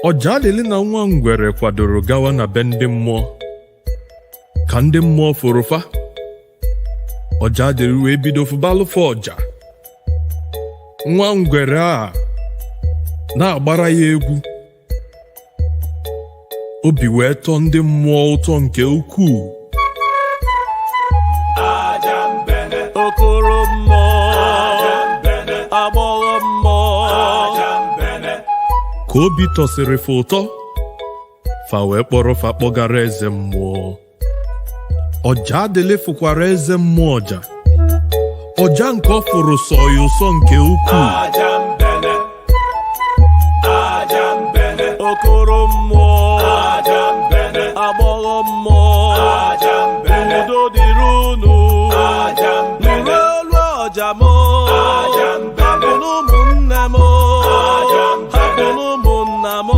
Ọjadịlị na nwa ngwere kwadoro gawa na be ndị mmụọ. Ka ndị mmụọ fụrụ fa, Ọjadịlị wee bido fụbalụ fa ọja. Nwa ngwere a na-agbara ya egwu. Obi wee tọọ ndị mmụọ ụtọ nke ukwuu. Okoro mmụọ, agbọghọ mmụọ. Ka obi tọsịrị fa ụtọ, fa wee kpọrọ fa kpọgara eze mmụọ. Ọjadịlị fụkwara eze mmụọ ọja. Ọja nke ọ fụrụ sọ ya ụsọ nke ukwuu. Okoro mmụọ, agbọghọ mmụọ, udo dịrị unu. Nụrụ olu ọja m, hapụnụ ụmụnne m, hapụnụ ụmụnna m.